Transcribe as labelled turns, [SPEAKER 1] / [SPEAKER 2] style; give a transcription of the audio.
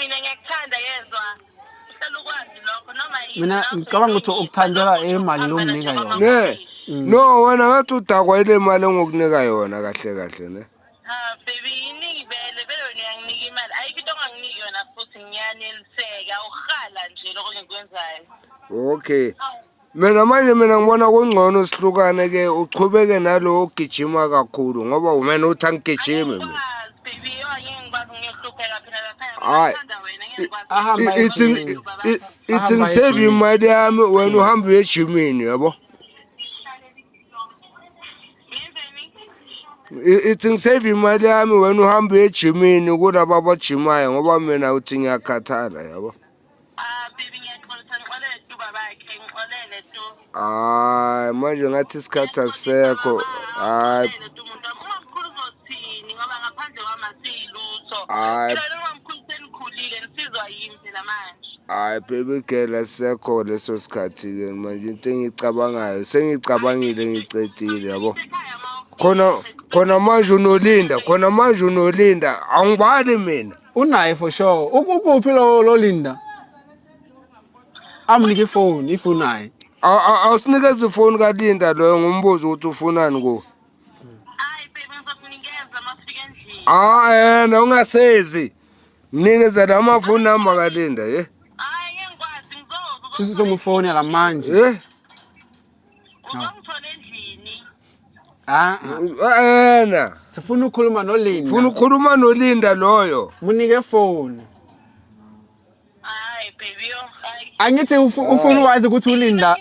[SPEAKER 1] Mina ngiyakuthanda, yezwa. Uhlala ukwazi lokho noma yini.
[SPEAKER 2] Mina
[SPEAKER 1] Nawe
[SPEAKER 2] ngicabanga ukuthi
[SPEAKER 1] uhlonipha,
[SPEAKER 2] ukuthandela
[SPEAKER 1] lokho
[SPEAKER 2] imali
[SPEAKER 1] uhamba
[SPEAKER 2] lomnika
[SPEAKER 1] nje
[SPEAKER 2] yona.
[SPEAKER 3] Ne. No, wena ngathi udakwa ile mali engokunika yona kahle kahle ne.
[SPEAKER 1] Ha baby, iningi vele vele wena uyanginika imali. Ayikho into onganginiki yona futhi ngiyaneliseka. Uhala nje lokho engikwenzayo.
[SPEAKER 3] Okay. Mina manje mina ngibona kungcono sihlukane ke, uchubeke nalo ogijima kakhulu ngoba wena uthi angigijimi mina.
[SPEAKER 1] Angikwazi baby, yo angeke ngikwazi, ngiyohlupheka phela lapha.
[SPEAKER 3] Hayi.
[SPEAKER 1] Ngithanda wena, ngeke ngikwazi.
[SPEAKER 2] Ahamba
[SPEAKER 3] Ithi
[SPEAKER 2] ejimini.
[SPEAKER 3] ithi
[SPEAKER 2] Ahamba
[SPEAKER 3] ngisave
[SPEAKER 2] ejimini.
[SPEAKER 3] imali yami, wena uhamba uye ejimini, yabo.
[SPEAKER 1] Ngenzeni?
[SPEAKER 3] Ithi ngisave imali yami, wena uhamba uye ejimini kulaba abajimayo ngoba mina uthi ngiyakhathala, yabo.
[SPEAKER 1] Ah baby, ngiyaxolisa, ngixolele tu babakhe, ngixolele tu.
[SPEAKER 3] Hayi, manje ngathi isikhathi asisekho. Hayi.
[SPEAKER 1] Ngixolele tu muntu wami. Umamkhulu uzothini ngoba ngaphandle kwami asiyilutho.
[SPEAKER 3] Hayi.
[SPEAKER 1] Phela umamkhulu senikhulile, nisizwa yimi phela manje.
[SPEAKER 3] Hayi baby girl, asisekho leso sikhathi ke manje. Into engiyicabangayo sengiyicabangile, ngicedile, yabo.
[SPEAKER 1] Ekhaya ma
[SPEAKER 3] Khona khona manje unoLinda, khona manje unoLinda, angibali mina.
[SPEAKER 2] Unaye for sure. Ukuphi lo Linda? Amnike ifoni if unaye.
[SPEAKER 3] Awusinikeze ifoni kaLinda loyo, ngumbuzo ukuthi ufunani kuwe.
[SPEAKER 1] Hayi baby, ngizokunikeza masifika endlini.
[SPEAKER 3] Ah, yena ungasezi. Mnikeze la mafoni number kaLinda, ye.
[SPEAKER 1] Hayi, ngeke ngikwazi, ngizoza.
[SPEAKER 2] Sisi somufonela manje.
[SPEAKER 3] Eh?
[SPEAKER 1] Uzongithola endlini.
[SPEAKER 2] Ah, ah.
[SPEAKER 3] Yena.
[SPEAKER 2] Sifuna ukukhuluma noLinda.
[SPEAKER 3] Funa ukukhuluma noLinda loyo.
[SPEAKER 2] Munike phone.
[SPEAKER 1] Hayi baby, yo, hayi.
[SPEAKER 2] Angithi ufuna ukwazi ukuthi uLinda